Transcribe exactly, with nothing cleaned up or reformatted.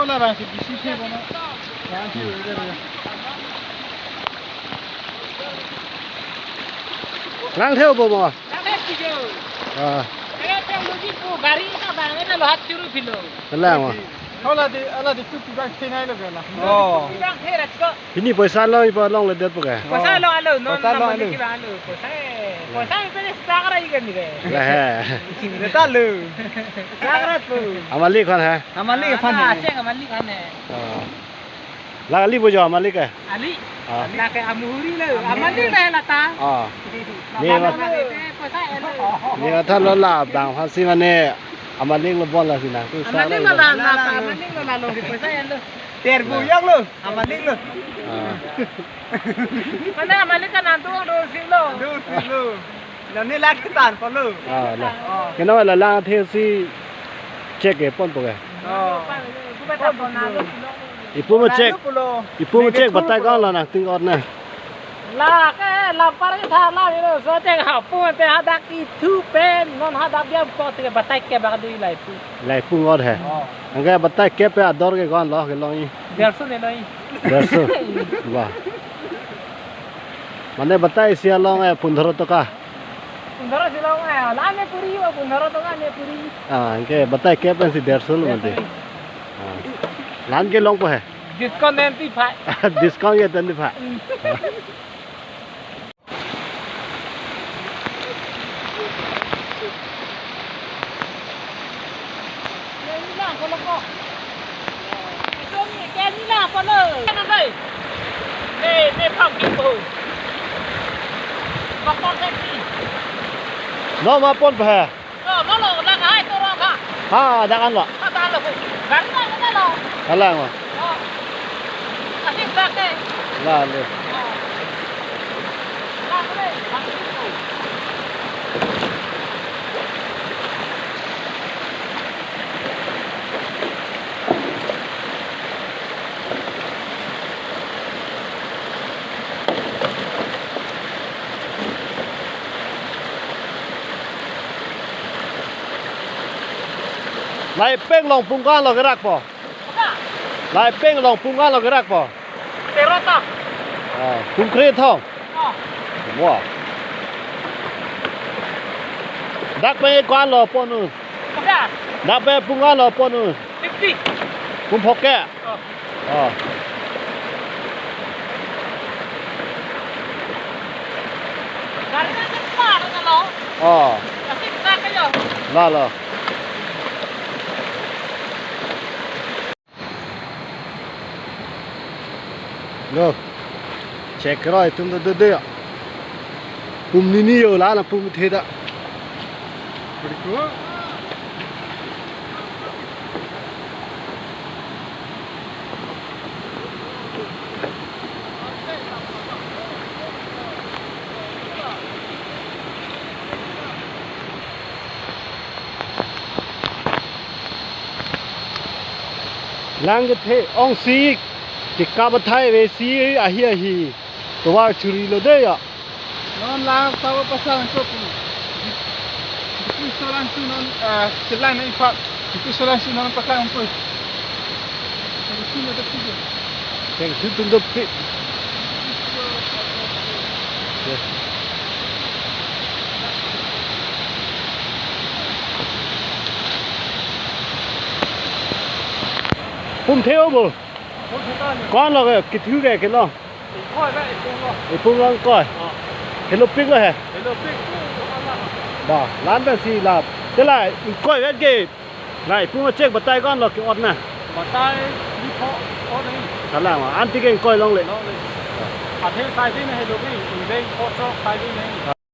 Lang theu bo mo? Lang theu bo mo? Ah. Gari ta bang, lo hat churu philo. Lang mo? Hala di, hala di tu tu bang thenai lo gala. Oh. Tu bang the ra chiko. Pini poisa lo ipa longledet pu ke? Poisa lo alo, non poisa lo alo. Poisa, poisa pe sakra ikan ni ke. Lah he. Beta lo. Sakra tu. Amalik kan he? Amalik aphan he. Ah, ceng amalik kan he. Oh. Lang ali bo jo amalik ke? Ali. Ah. Lake amuhuri lo. Amalik lo lata. Ah. Ni mat- Poisa alo. Ni matha lo la bang aphansi mane amalik lo bon lasi na. Tu amalik sakra lo ipa. La, la, amalik lo la lo di poisa alo. Ter bu yang lo, amalik lo. Ah. Mane amalik kan nantu do silo. Do silo. Nani lagi tan polo. Ah, la. Oh. Kena la lang thesi check ke pon po ke. Oh. Ipu mo check. Ipu mo check batai ko-an lo nangting ot na. La ke lapar ke tha la ilo so check ha pu te hadak ithu pen non hadak dia ko te batai ke bak dui la ipu. La ipu ngot he. Oh. Anke batai ke pe ador ke ko-an lo kelong i. Derso ne lo i. Derso. Wah. Mane batai isi along eh pundhoro toka. Pundhoro si long eh, la ne puri wa pundhoro toka ne puri. Ah, anke batai ke pensi derso lo mati. Derso. Ah. Lan ke long po he. Discount twenty-five. Discount ke twenty-five. Hmm. No ma pon pa. Lo, lo, lo, lang hai to rong ha. Ha, dak an lo. Ha, dak lo. Gari lang na lo. Kalang lo. Oh. Asik dak ke. La le. Oh. Lang le, lang le. Lai peng long pung ko-an lo kerak po. Lai peng long pung ko-an lo kerak po. Tero ta. Ah, pung kre thong. Ah. Wah. Dak peng ko-an lo ponu. Dak peng pung ko-an lo ponu. Fifty. Pung phok ke. Oh. Oh. Gari na ke pa na lo. Oh. Kasi kita kayo. La lo. Lo. Check roi tum do do do. Pum nini yo la na pum the ta. Lang kethe ongsi kekap athai vesi ahi ahi. Tovar churi lo de ya. Non lang tawa pasang ko pu. Dipu solang su non, ah, selang na ipak. Dipu solang su non pasang pu. Thank you, tunduk ti. Pum theo bo. Ko-an lo ke, kithu ke, ke lo. Ipung long koi. Helopik lo he. Ba, lan ta si la. Te la, ingkoi vet ke. La, ipung lo check batai ko-an lo ke-ot na. Batai ni pho, pho ni. Kalang ma, anti ke ingkoi longle. Longle. Athe sai di na helopik, ingdeng pho chok sai di na.